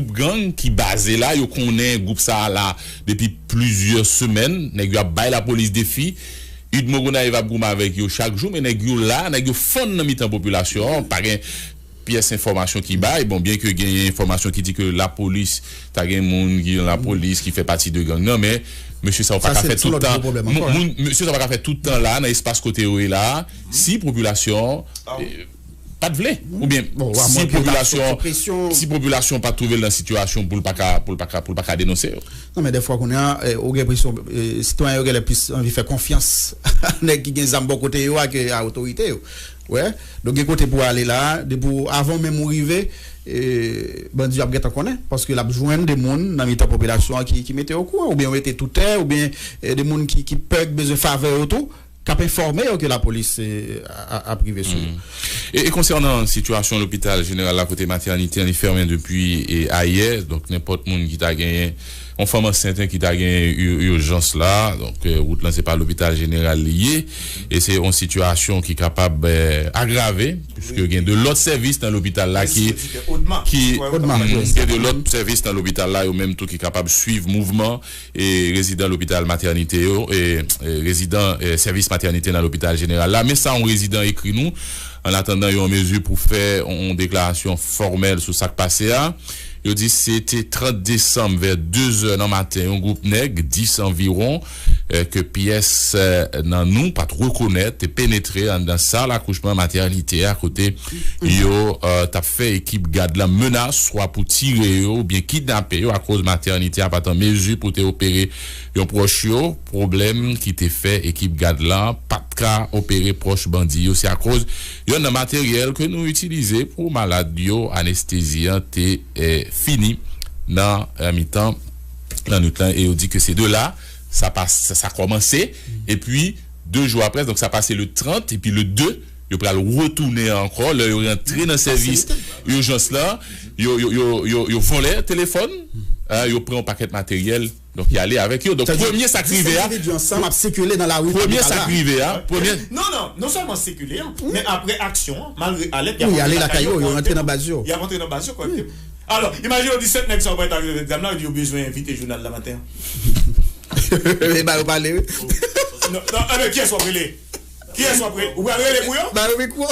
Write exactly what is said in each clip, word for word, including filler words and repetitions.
gwoup gang ki baze la, yo konnen gwoup sa a la depi plizyè semèn. Nèg yo ap bay lapolis defi. Udmo Gonayiv ap goumen avèk yo chak jou, men nèg yo la, nèg yo fann nan mitan popilasyon an. Pa gen pyès enfòmasyon ki bay. Bon, byen ke gen enfòmasyon ki di ke lapolis, ta gen moun ki nan lapolis ki fè pati de gang nan, men mesye sa yo pa ka fè tout tan. Moun, mesye sa yo pa ka fè tout tan la nan espas kote yo ye la. Si popilasyon an, eh, pa t vle, oubyen si popilasyon, si popilasyon pa t twouve l nan sitiyasyon pou l pa ka, pou l pa ka, pou l pa ka denonse yo. Non, men dèfwa kounye a, eh, ou gen enpresyon, eh, sitwayen yo genlè plis anvi fè konfyans a nèg ki gen zam bò kote yo a ke a otorite yo. Wè, donk gen kote pou ale la, depi w, avan menm ou rive, eh, bandi yo ap gentan konnen, paske l ap jwenn de moun nan mitan popilasyon an ki, ki mete yo okouran, oubyen yo mete toutè, oubyen, eh, de moun ki, ki pè, k bezwen favè yo tou, k ap enfòme yo ke lapolis, eh, a, a, ap rive sou yo. E, e konsènan sitiyasyon lopital jeneral la, kote matènite an li fèmen depi, e, ayè, donk nenpòt moun ki ta genyen, yon fanm ansent, en, ki ta genyen ur-, urjans la, donk, eh, wout lan se pa lopital jeneral li ye, e se yon sitiyasyon ki kapab, eh, agrave, puiske gen de lòt sèvis nan lopital la ki, ki, gen de lòt sèvis nan lopital la, yo menm tou ki kapab swiv mouvman e rezidan lopital matènite yo, e, e rezidan, e sèvis matènite nan lopital jeneral la. Men sa yon rezidan ekri nou, an atandan yo an mezi pou fè yon deklarasyon fòmèl sou sa k pase a. Yo di se te trant desanm vè de zè nan maten, yon gwoup nèg, dis anviwon, e, ke pyès, e, nan nou pa t rekonèt, te penetre anndan sal akouchman matènite a, kote yo, e, t ap fè ekip gad lan menas, swa pou tire yo oubyen kidnape yo, akoz matènite a pa t an mezi pou te opere yon pwòch yo. Pwoblèm ki te fè ekip gad lan pa t ka opere pwòch bandi yo, se akoz yonn nan materyèl ke nou itilize pou malad yo, anestezi an, te, e, fini nan, e, mitan lannwit lan, e yo di ke se de la sa pa, sa, sa kòmanse, epi de jou apre, donk sa pase le trant, epi le de, yo pral retounen ankò, lè yo rantre nan sèvis ijans lan, yo, yo, yo, yo, yo vòlè telefòn, e, yo pran yon pakèt materyèl, donk y ale avèk yo. Donk premye sa k rive a, premye sa k rive a, premye. Non, non, non sèlman sikile, men apre aksyon an, malgre alèt, y ap rantre lakay yo, y ap rantre nan baz yo, y ap rantre nan baz yo kòrèkteman. Alò, imajine w disèt nèg sa yo parèt ak zam la, yo di yo bezwen envite jounal la maten an. E ba yo pale, wi. Non, non, anben, kiyès w ap rele? Kiyès w ap rele? Ou pral rele pou yo? Ba yo mikwo.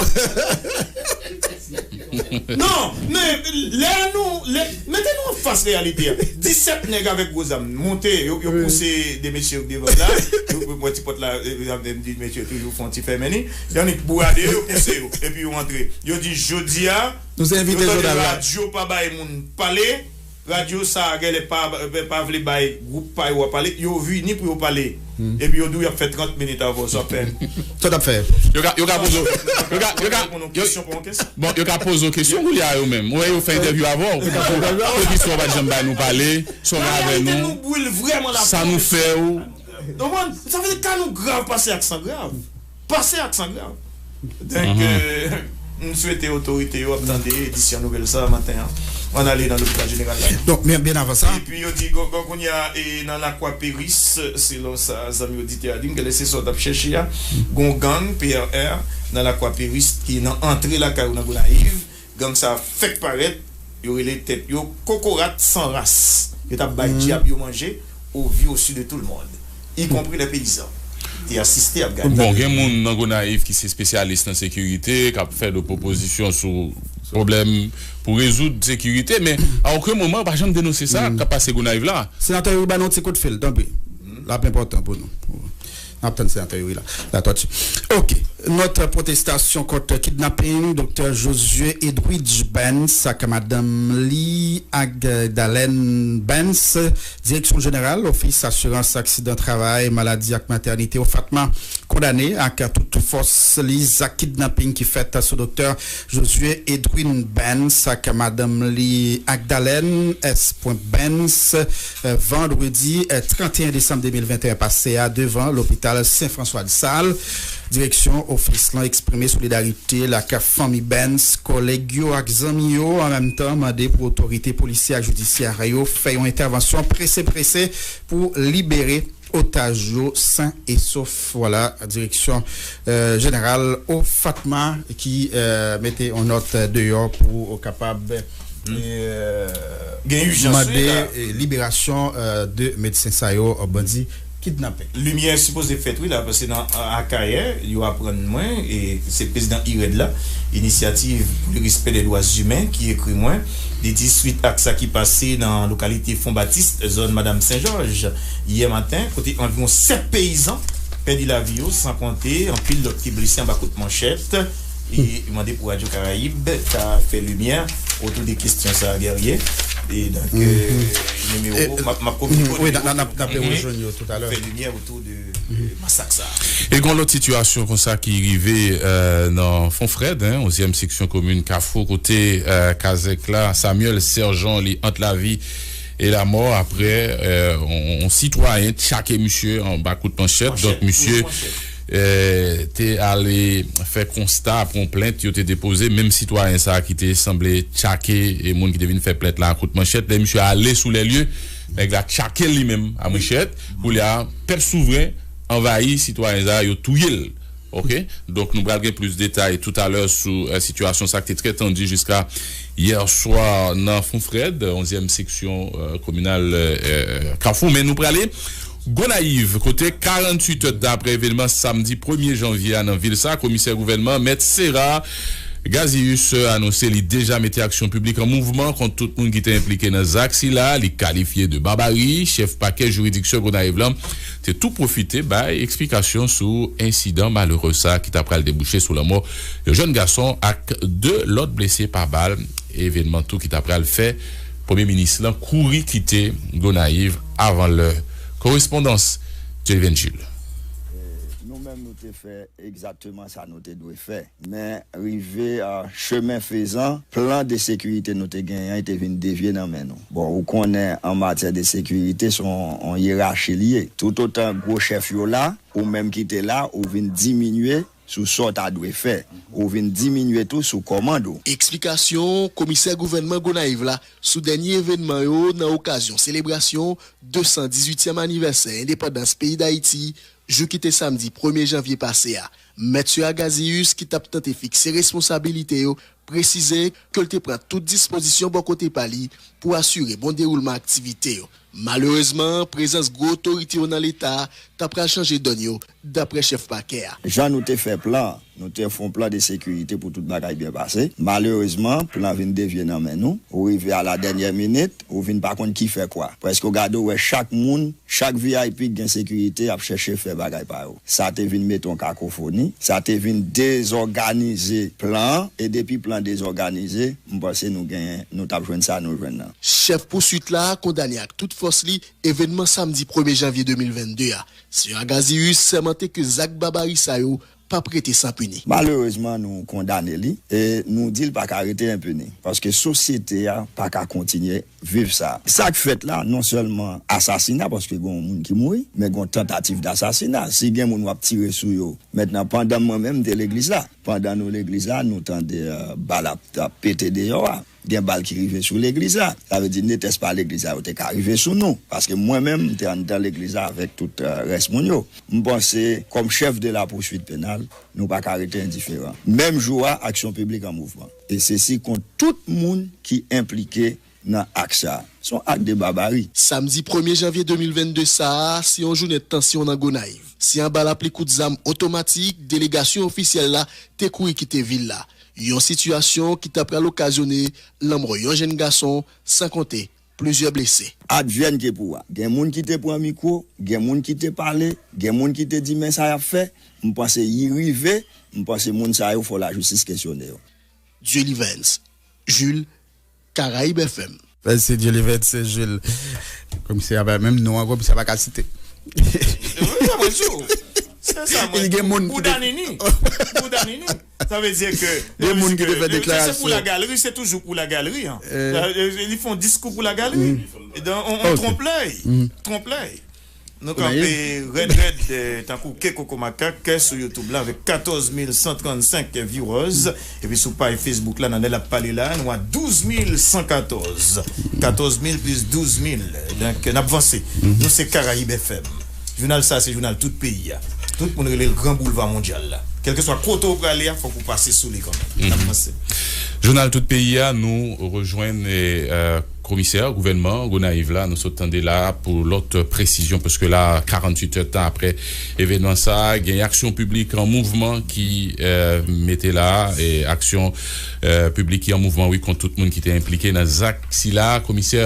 Non, men lè nou, lè, mete nou anfas reyalite a. Disèt nèg avèk gwo zam monte, yo, yo pouse de mesye yo devan la. Yo, yo, yo ti pòt la, e, e, di mesye toujou fè yon ti fèmen li. Yo annik bourade yo, yo pouse yo, epi yo antre. Yo di jodi a, nou se envite yo tande jounal la. Radyo pa bay moun pale. Radyo sa a genlè pa, pa vle bay gwoup pa yo a pale. Yo vini pou yo pale. Epi yo di w y ap fè trant minit avè w, sa w ap fè. Sa w t ap fè? Yo ka, yo ka poze w, yo ka, yo ka, yo, bon, yo ka poze w kesyon kounye a yo menm. Ou wè yo fè entèvyou avè w. Yo ka poze w kesyon, w pa t janm bay nou pale, sa w gen avè nou, sa nou fè w. Ou konprann? Sa vle di ka nou grav pase ak san grav. Pase ak san grav. Donk, euh, m swete otorite yo ap tande edisyon nouvèl sa a maten an. Ann ale nan lopital jeneral la. Donk, men byen avan sa. Epi yo di, gon, gon, kounye a, e nan Lakwa Peris, selon sa zanmi oditè a di m, genlè se sa w t ap chèche a, gon gang, P R R, nan Lakwa Peris, ki nan antre lakay ou nan Gonayiv. Gang sa a fèk parèt, yo rele tèt yo Kokorat San Ras. Yo t ap bay dyab yo manje, au vu, au su de tout le monde, y compris les paysans. Te asiste, ap gade. Bon, gen moun nan Gonayiv ki se espesyalis nan sekirite, k ap fè de pwopozisyon sou pwoblèm pou rezoud sekirite, men a okenn moman, yo pa janm denonse sa k ap pase Gonayiv la. Senatè Youri, ba nou yon ti kout fil, tanpri. L ap enpòtan pou nou. N ap tann senatè Youri la. Latòti. Ok. Nòt pwotestasyon kont kidnaping Doktè Josué Edwidge Bens ak madanm li Agdalène Bens. Direksyon Jeneral Ofis Asirans Aksidan Travay, Maladi ak Matènite, OFATMA, kondane ak tout fòs li zak kidnaping ki fèt sou Doktè Josué Edwin Bens ak madanm li Agdalène S. Bens, eh, vandredi, eh, trant e en desanm de mil venteyen pase a, devan lopital Sen Franswa de Sal. Direksyon ofis lan eksprime solidarite l ak fanmi Bens, kòlèg yo ak zanmi yo, an menm tan mande pou otorite polisyè ak jidisyè yo fè yon entèvansyon prese prese pou libere otaj yo sen e sof. Vwala, direksyon, eh, jeneral OFATMA ki, eh, mete yon nòt deyò pou kapab, eh, gen ijans, wi, mande, la, eh, liberasyon, eh, de medsen sa yo, eh, bandi kidnape. Limyè sipoze fèt, wi, la, paske nan, eh, Akayè, yo aprann mwen, e se prezidan IRED la, Inisyativ pou le respè dè dwa imen, ki ekri mwen. Li di, swit ak sa ki pase nan lokalite Fon Batis, zòn Madanm Sen Jòj, yè maten, kote anviwon sèt peyizan pèdi lavi yo, san konte anpil lòt ki blese anba kout manchèt. E mande pou Radyo Karayib ta fè limyè otou de kesyon sa a, Guerrier. E donk, eh, nimewo, m ap, m ap konfime wi, nimewo n ap, n ap, n ap rejwenn yo toutalè. Fè limyè otou de, eh, masak sa a. E gen yon lòt sitiyasyon konsa ki rive, eh, nan Fon Frèd, en, onzyèm seksyon komin Kafou, kote, eh, kazèk la, Samuel Sergent, li ant lavi e lamò apre, eh, yon, yon sitwayen tchake misye anba kout manchèt. Donk, misye, eh, te ale fè konsta apre yon plent yo te depoze. Menm sitwayen sa a ki te sanble tchake, e moun ki te vin fè plent la a kout manchèt, lè misye ale sou lè lye, nèg la tchake l li menm a manchèt. Koulye a, pèp souvren anvayi sitwayen sa a, yo touye l. Ok, donk nou pral gen plis detay toutalè sou, eh, sitiyasyon sa ki te trè tandi jiska yè swa nan Fon Frèd, onzyèm seksyon, eh, kominal, eh, Kafou. Men nou prale Gonayiv, kote karanntuit è apre evènman samdi premye janvye a nan vil sa, komisè gouvènman, Mèt Sera Gazius, anonse li deja mete aksyon piblik an mouvman kont tout moun ki te enplike nan zak sila, li kalifye de babari. Chèf pakè jiridiksyon Gonayiv lan te tou pwofite bay eksplikasyon sou ensidan malere sa ki ta pral debouche sou lanmò yon jèn gason ak de lòt blese pa bal. Evènman tou ki ta pral fè premye minis lan kouri kite Gonayiv avan lè. Korespondans Jeliven Jules. Nou menm, nou te fè egzakteman sa nou te dwe fè. Men, rive, a, chemen fezan, plan de sekirite nou te genyen an te vin devye nan men nou. Bon, ou konnen, an matyè de sekirite, se yon, yon yerachi li ye. Toutotan gwo chèf yo la, ou menm ki te la, ou vin diminye sou sa w ta dwe fè. Ou vin diminye tou sou kòmand ou. Eksplikasyon komisè gouvènman Gonayiv la sou dènye evènman yo nan okazyon selebrasyon de san dizuityèm anivèsè endepandans peyi Dayiti, jou ki te samdi premye janvye pase a. Mèt Sera Gazius, ki t ap tante fikse responsabilite yo, presize ke l te pran tout dispozisyon bò kote pa li pou asire bon dewoulman aktivite yo. Malerezman, prezans gwo otorite yo nan Leta a ta pral chanje dòn yo, daprè chèf pakè a. Jan nou te fè plan, nou te fè yon plan de sekirite pou tout bagay byen pase. Malerezman, plan vin devye nan men nou. Ou rive a la dènyè minit, ou vin pa konn ki fè kwa. Prèske w gade, w wè chak moun, chak V I P ki gen sekirite ap chèche fè bagay pa yo. Sa te vin mete yon kakofoni, sa te vin dezòganize plan an, e depi plan dezòganize, m panse nou genyen, nou t ap jwenn sa nou jwenn nan. Chèf pouswit la kondane ak tout fòs li evènman samdi premye janvye de mil vennde a. Sera Gazius sèmante ke zak babari sa yo p ap rete san pini. Malerezman, nou kondane li e nou di l pa ka rete enpini, paske sosyete a pa ka kontinye viv sa. Sa k fèt la, non sèlman asasina, paske gen yon moun ki mouri, men gen yon tantativ dasasina. Si gen moun w ap tire sou yo, mentnan, pandan mwen menm, m te legliz la. Pandan nou legliz la, nou tande, eh, bal ap, ap pete deyò a. Gen bal ki rive sou legliz la. Sa vle di, netès pa legliz la, yo te ka rive sou nou. Paske mwen menm, m te anndan legliz la avèk tout, eh, rès moun yo. M panse, kòm chèf de la poursuite pénale, nou pa ka rete endiferan. Menm jou a, aksyon piblik an mouvman. E sesi kont tout moun ki enplike nan ak sa. Se yon ak de babari. Samdi premye janvye de mil vennde sa a, se yon jounen tansyon nan Gonayiv. Se anba lapli kout zam otomatik, delegasyon ofisyèl la te kouri kite vil la. Yon sitiyasyon ki ta pral okazyone lanmò yon jèn gason, san konte plizyè blese. Advienne que pourra. Gen moun ki te pran mikwo, gen moun ki te pale, gen moun ki te di men sa y ap fè. M panse y rive, m panse moun sa yo fò lajistis kesyone yo. Dieu Livens, Jules, Caraïbes F M. Mèsi, Dieu Livens, Jules. Komisè a pa menm non an, komisè a pa ka site. Wi, sa mwen di w. Se sa mwen di w. Gen moun ki te Bouda nini. Bouda nini. Sa vle di ke gen moun ki te fè deklarasyon. Se pou la galeri, se toujou pou la galeri, hein. Li fè yon diskou pou la galeri. E dan on, on tranplèy. Tranplèy. Nou kanpe rèd rèd, eh, tankou ke koko makak sou YouTube la avèk katòz mil san trannsenk viewers. Epi sou paj Facebook la, nan lè l ap pale la, nou a douz mil san katòz. Katòz mil plis douz mil. Donk, n ap vanse. Nou se Karayib F M. Jounal sa, se jounal tout peyi a. Tout moun rele l Gran Boulva Mondyal la. Kèlkeswa kote w prale a, fòk ou pase sou li kanmenm. N ap vanse. Jounal Tout Peyi a, nou rejwenn, eh, eh, komisè gouvènman Gonayiv la, nou sot tande la pou lòt presizyon, paske la, karanntuit èdtan apre evènman sa, gen aksyon piblik an mouvman ki, eh, mete la, e aksyon, eh, piblik ki an mouvman, wi, kont tout moun ki te enplike nan zak sila. Komisè,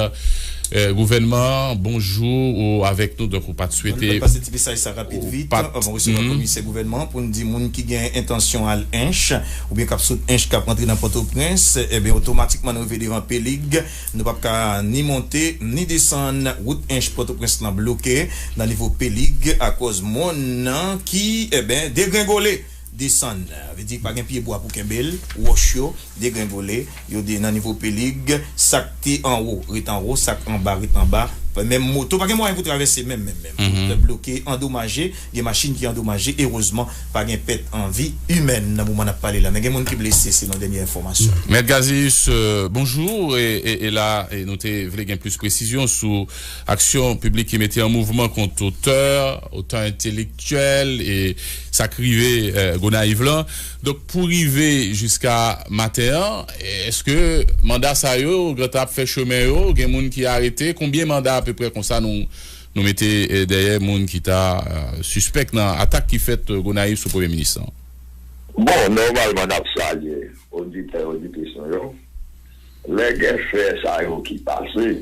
eh, gouvènman, bonjou, ou avèk nou, donk ou pa t swete. Ann pase ti mesaj sa rapid vit, anvan resevwa komisè gouvènman pou n di moun ki gen entansyon al Ench, oubyen k ap sot Ench, k ap rantre nan Pòtoprens, ebyen, otomatikman nou rive devan Pelig. Nou p ap ka ni monte, ni desann. Wout Ench Pòtoprens lan bloke nan nivo Pelig akòz mòn nan ki, ebyen, degrengole, desann. Vle di, pa gen pye bwa pou kenbe l, wòch yo degrengole, yo de nan nivo Pelig, sa k te anwo ret anwo, sa k anba ret anba. Menm moto, pa gen mwayen pou travèse menm, menm, menm. Wout bloke, andomaje, gen machin ki andomaje, erezman, pa gen pèt an vi imèn nan moman n ap pale la, men gen moun ki blese, selon dènye enfòmasyon. Mèt Gazius, euh, bonjou, e, e, e la, e nou te vle gen plis presizyon sou aksyon piblik ki mete an mouvman kont otè, otè entelektyèl, e sa k rive, euh, Gonayiv lan. Donk, pou rive jiska maten an, èske manda sa yo gentan ap fè chemen yo? Gen moun ki arete? Konbyen manda apeprè konsa nou, nou mete, eh, dèyè moun ki ta, eh, sispèk nan atak ki fèt, eh, Gonayiv sou premye minis lan? Bon, nòmalman, n ap salye oditè, oditris nou yo. Lè gen fè sa yo ki pase,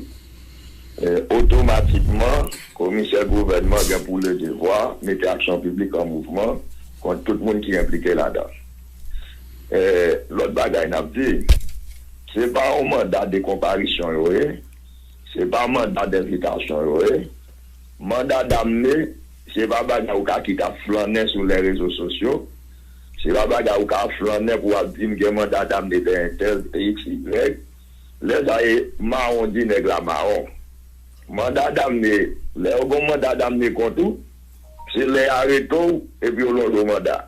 eh, otomatikman, komisè gouvènman gen pou le devwa mete aksyon piblik an mouvman kont tout moun ki enplike ladan. Eh, lòt bagay n ap di, se pa yon manda de konparisyon yo ye, se pa manda denvitasyon yo ye. Manda damne, se pa bagay ou ka kite ap flannen sou lè rezo sosyo. Se pa bagay ou ka flannen pou w ap di m gen manda damne de entèl, X, Y. Lè sa ye, mawon di nèg la mawon. Manda damne, lè yo gon manda damne kont ou, se lè y arete w epi yo lonje w manda.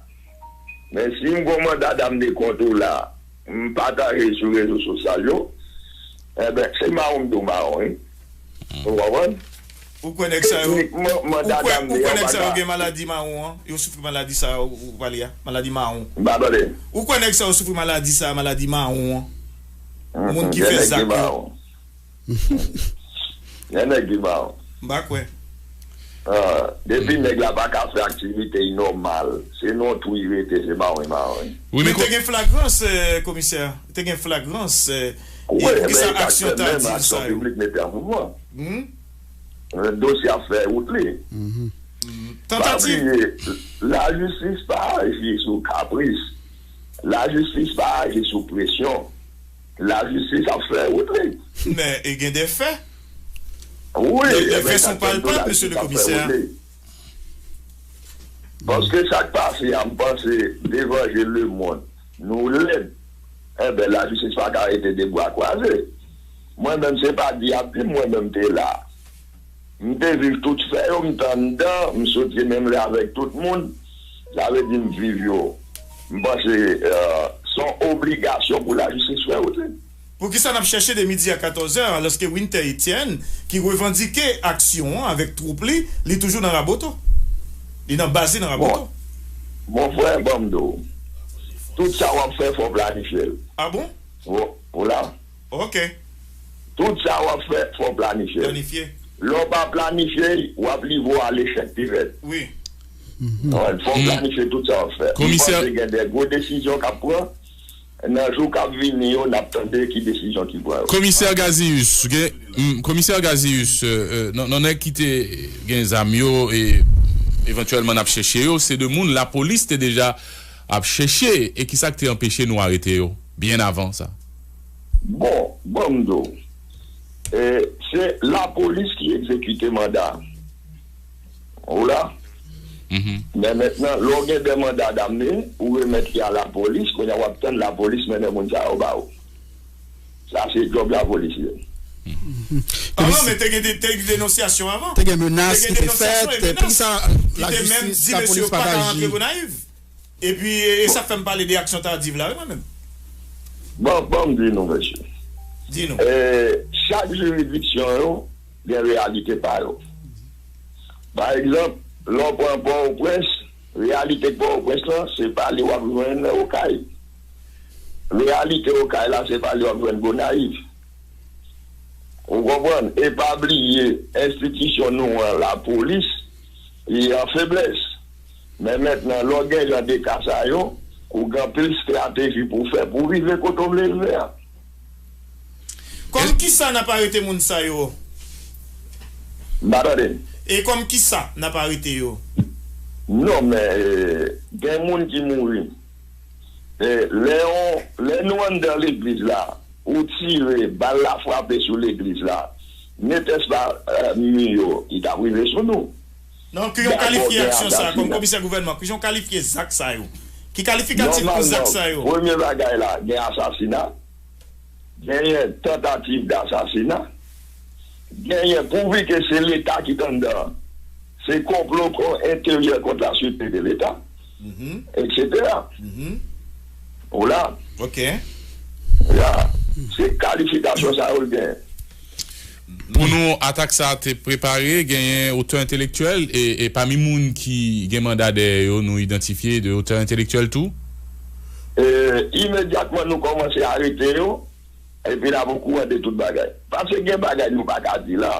Men si m gon manda damne kont ou la, m pataje l sou rezo sosyal yo, enben, se mawon m di w mawon, wi. Ou konprann? Ou kwè nèg sa yo, teknikman, manda damne an pa ka. Ou kwè nèg sa yo gen maladi mawon an? Yo soufri maladi sa yo ou pale a? Maladi mawon. M pa tande. Ou kwè nèg sa yo soufri maladi sa, maladi mawon an? Moun ki fè zak yo. Gen nèg ki mawon. M pa kwè. Ah, depi nèg la pa ka fè aktivite l nòmal, se nan twou li rete, se mawon, mawon. Wi, men te gen flagrans, eh, komisè. Te gen flagrans, eh, e poukisa aksyon tadiv sa yo? Wi, men aksyon piblik mete an mouvman. Dosye ap fè wout li. Pa bliye, lajistis pa aji sou kapris. Lajistis pa aji sou presyon. Lajistis ap fè wout li. Men, e gen de fè. Wi, les faits sont palpables, monsieur le commissaire. Paske sa k pase a, m panse, devan je lemonn, nou lèd. Enben, lajistis pa ka rete de bra kwaze. Mwen menm, se pa di y ap di m, mwen menm te la. M te viv tout fè yo, m te anndan, m soti menm lè avèk tout moun. Sa vle di m viv yo. M panse, euh, se yon obligasyon pou lajistis fè wout li. Poukisa n ap chèche de midi a katòz è, alòske Winter Etienne, ki revandike aksyon an avèk twoup li, li toujou nan Raboto? Li nan baz li nan Raboto. Bon, mon frè, ban m di w. Tout sa w ap fè, fò w planifye l. Ah bon? Ou, ou la? Ok. Tout sa w ap fè, fò w planifye l. Planifye. Lè w pa planifye, w ap live w a lechèk pi rèd. Wi. Fò w planifye tout sa w ap fè. M panse gen de gwo desizyon k ap pran. Nan jou k ap vini yo, n ap tande ki desizyon ki pran yo. Komisè Gazius, gen, mm, Komisè Gazius, euh, euh, nan, nan nèg ki te gen zam yo e evantyèlman n ap chèche yo, se de moun lapolis te deja ap chèche e ki sa k te anpeche nou arete yo byen avan sa? Bon, bon, m di w, e, se lapolis ki egzekite manda. Ou la? Men mentnan, lè w gen de manda damne, ou remèt li a lapolis, kounye a w ap tann lapolis mennen moun sa yo ba ou. Sa se djòb lapolis ye. Ah non, men te gen de, te gen denonsyasyon avan. Te gen menas ki te fèt, poukisa lajistis, lapolis pa t aji? Epi, e, e sa k fè m pale de aksyon tadiv la, wi, mwen menm. Bon, bon, m di nou, mesye. Di nou. E, chak jiridiksyon yo gen reyalite pa yo. Pa egzanp, lè w pran Pòtoprens, reyalite Pòtoprens lan, se pa li w ap jwenn Okay. Reyalite Okay la, se pa li w ap jwenn Gonayiv. Ou konprann? E pa bliye, enstitisyon nou an, lapolis, li an feblès. Men mentnan, lè w gen jan de ka sa yo, ou gen anpil estrateji pou w fè pou w rive kote w vle rive a. Kòm kisa n ap arete moun sa yo? M pa tande. E kòm kisa n ap arete yo? Non, men eh, gen moun ki mouri. Eh, lè yon, lè nou anndan legliz la, ou tire, bal la frape sou legliz la, netès pa eh, mi yo, li t ap rive sou nou. Non, ki jan w kalifye aksyon sa a kòm komisè gouvènman? Ki jan w kalifye zak sa yo? Ki kalifikatif pou zak sa yo? Premye bagay la, gen asasina, genyen tantativ dasasina, genyen pouvi ke se Leta ki t anndan, se konplo kon enteryè kont la sirete de Leta, etsetera. Ou la. Ok. Ya. Se kalifikasyon sa yo l gen. Pou nou atak sa a te prepare, genyen otè entelektyèl e, e pami moun ki gen manda dèyè yo, nou idantifye de otè entelektyèl tou? E, imedyatman nou kòmanse arete yo, epi n ap okouran de tout bagay. Paske gen bagay nou pa ka di la.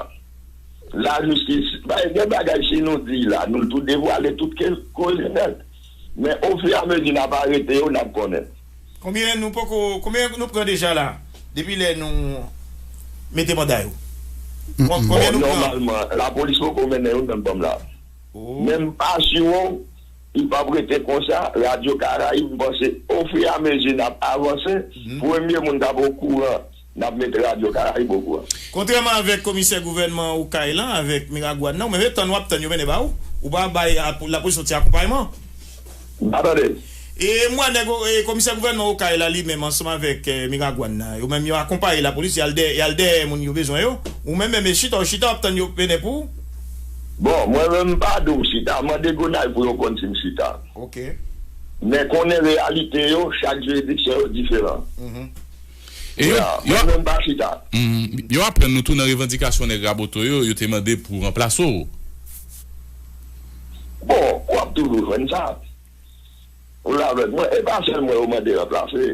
Lajistis, gen bagay si nou di la, nou tou devwale tout koze nèt. Men ofiramezi n ap arete yo, n ap konnen. Konbyen nou poko, konbyen nou pran deja la? Depi lè nou mete manda yo? Konbyen nou pran? Nòmalman, lapolis poko mennen youn nan banm la. Men m pa si w, li p ap rete konsa. Radyo Karayib, m panse ofiramezi n ap avanse, premye moun k ap okouran, n ap mete Radyo Karayib okouran. Kontrèman avèk komisè gouvènman Okay lan, avèk Miragwàn nan, ou menm se tann w ap tann yo mennen ba ou. Ou pa bay lapolis yon ti akonpayman. M pa tande. E m wè nèg komisè gouvènman Okay la li menm ansanm avèk Miragwàn nan, yo menm yo akonpaye lapolis, y al dèyè moun yo bezwen yo. Ou menm menm e chita, w chita w ap tann yo mennen pou ou? Bon, mwen menm m pa di w chita, mande Gonayiv pou yo konn si m chita. Ok. Men konnen reyalite yo, chak jiridiksyon yo diferan. E yo, Ya, yo, mwen menm m pa chita. Yo aprann nou tou nan revandikasyon nèg Raboto yo, yo te mande pou ranplase w. Bon, w ap toujou jwenn sa. Ou la avèk mwen, e pa sèl mwen yo mande ranplase.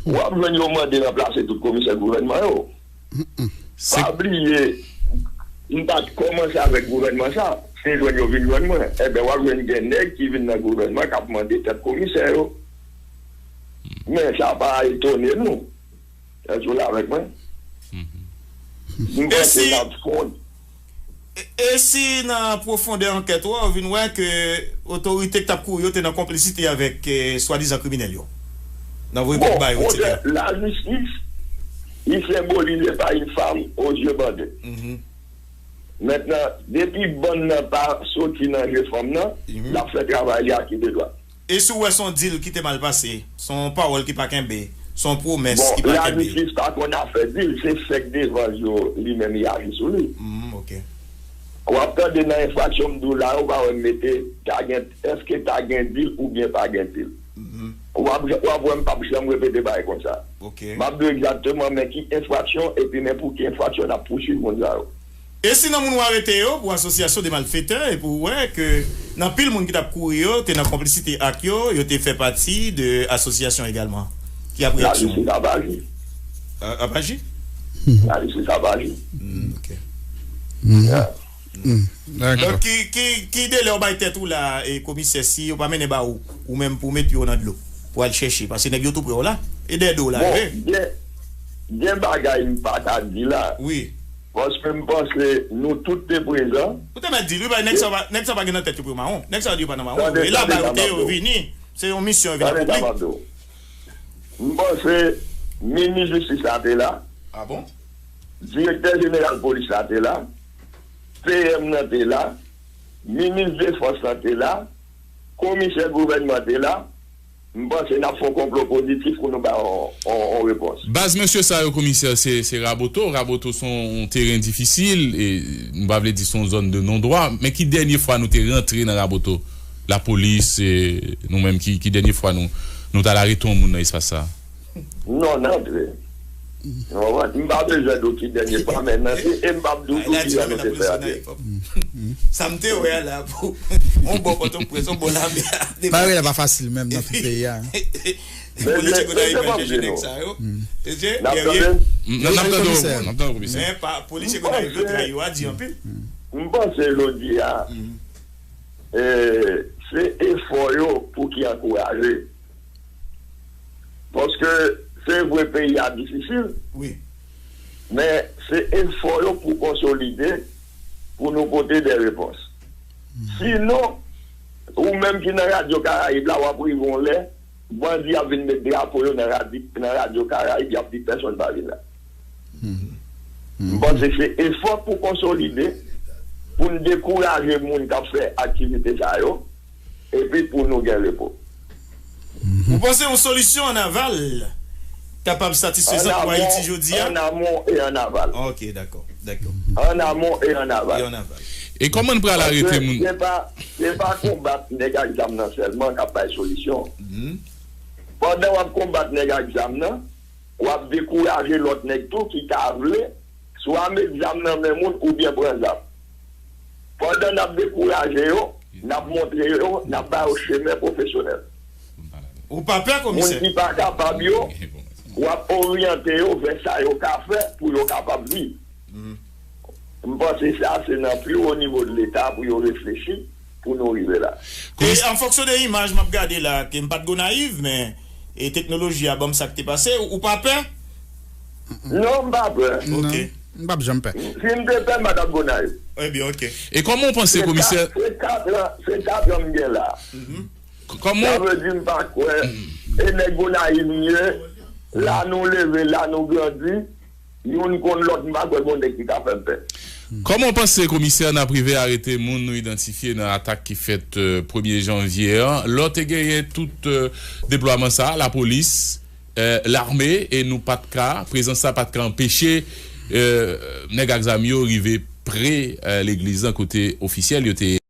W ap jwenn yo mande ranplase tout komisè gouvènman yo. Pa bliye, m pa t kòmanse avèk gouvènman sa. Se jwenn yo vin jwenn mwen. Enben, w ap jwenn gen nèg ki vin nan gouvènman k ap mande tèt komisè yo. Men sa pa etone nou. Èske w la avèk mwen? M panse n ap fon. E si nan pwofondè ankèt ou a, ou vin wè ke otorite k t ap kouri yo te nan konplisite avèk swadizan kriminèl yo nan voye kòb ba yo, etsetera? Lajistis, li senbolize pa yon fanm o zye bande. Mentnan, depi bann nan pa soti nan je fanm nan, l ap fè travay li a ki de dwa. E si w wè se yon dil ki te mal pase, se yon pawòl ki pa kenbe, se yon pwomès ki pa kenbe? Lajistis pa konn afè dil, se fèk devan yo li menm li aji sou li. Ok. W ap tande nan enfraksyon m di w la, ou pa wè m mete ta gen, èske ta gen dil oubyen pa gen dil. W ap, w ap wè m p ap janm repete bagay konsa. M ap di w egzakteman men ki enfraksyon epi men pou ki enfraksyon n ap pouswiv moun sa yo. E si nan moun ou arete yo pou asosyasyon de malfetè epi w wè ke nan pil moun ki t ap kouri yo te nan konplisite ak yo, yo te fè pati de asosyasyon egalman? Ki ap reyaksyon? Lajistis ap aji. Ap aji? Lajistis ap aji. Ok. Donk ki, ki, ki delè w bay tèt ou la, komisè, si yo pa mennen ba ou, ou menm pou w met pye w nan dlo pou al chèche, paske nèg yo tou pre w la, e dèyè do w la yo ye. Bon, gen, gen bagay m pa ka di la. Wi. Paske m panse nou tout te prezan. Ou te mèt di l wi, bay nèg sa pa, nèg sa pa gen nan tèt yo pou yo mawon. Nèg sa yo di yo pa nan mawon. E la bay yo te yo vini. Se yon misyon yo vin akonpli. M panse minis jistis la te la. Ah bon? Direktè jeneral polis la te la. PM nan te la. Minis defans lan te la. Komisè gouvènman te la. M panse n ap fè yon konplo pozitif pou nou bay yon, yon, yon repons. Baz mesye sa yo, komisè, se, se Raboto. Raboto se yon teren difisil. E, m pa vle di se yon zòn de non dwa. Men ki dènye fwa nou te rantre nan Raboto? Lapolis, e, nou menm, ki, ki dènye fwa nou, nou t al arete yon moun nan espas sa? Non, n antre. Ou konprann? M pa bezwen di w ki dènye fwa, men nan se, e m p ap di w tou ki jan nou te fè a te. Sa m te wè a la pou yon bò Pòtoprens, yon bò lamè a. Bagay la pa fasil menm nan tout peyi a. Polis yo konn rive jwenn nèg sa yo. N ap tande? N ap tande w, n ap tande w, komisè. Men pa polis yo konn rive trayi yo a di anpil. M panse jodi a, se efò yo pou ki ankouraje. Paske se vre peyi a difisil, men se efò yo pou konsolide, pou nou pote de repons. Sinon, ou menm ki nan Radyo Karayib la, w ap rive yon lè, bandi ap vin met drapo yo nan Radyo Karayib, y ap di pèsonn pa vin la. M panse se efò pou konsolide, pou n dekouraje moun k ap fè aktivite sa yo, epi pou nou gen repo. Ou panse yon solisyon ann aval kapab satisfezan pou Ayiti jodi a? Ann amon e ann aval. Ok, dakò, dakò. Ann amon e ann aval. E ann aval. E kòman n pral arete moun? Se pa, se pa konbat nèg ak zam nan sèlman k ap bay solisyon. Pandan w ap konbat nèg ak zam nan, w ap dekouraje lòt nèg tou ki ta vle swa met zam nan men moun oubyen pran zam. Pandan n ap dekouraje yo, n ap montre yo, n ap ba yo chemen pwofesyonèl. Ou pa pè, komisè? Moun ki pa kapab yo, w ap oryante yo vè sa yo ka fè pou yo kapab viv. M panse sa se nan pi wo nivo de Leta pou yo reflechi pou nou rive la. E an fonksyon de imaj m ap gade la, ke m pa t Gonayiv, men e teknoloji a ban m sa k te pase, ou pa pè? Non, m pa pè. Ok. M p ap janm pè. Si m te pè, m pa t ap Gonayiv. Ebyen, ok. E kòman w panse, komisè? Se kat an, se kat an m gen la. Kòman Sa vle di m pa kwè. E nèg Gonayiv m ye. La nou leve, la nou grandi. Youn konn lòt, m pa kwè gon nèg ki ka fè m pè. Kòman w panse, komisè, n ap rive arete moun nou idantifye nan atak ki fèt premye janvye an? Lè w te genyen tout deplwaman sa a, lapolis, lame, e nou pa t ka, prezans sa pa t ka anpeche nèg ak zam yo rive pre legliz lan kote ofisyèl yo te ye.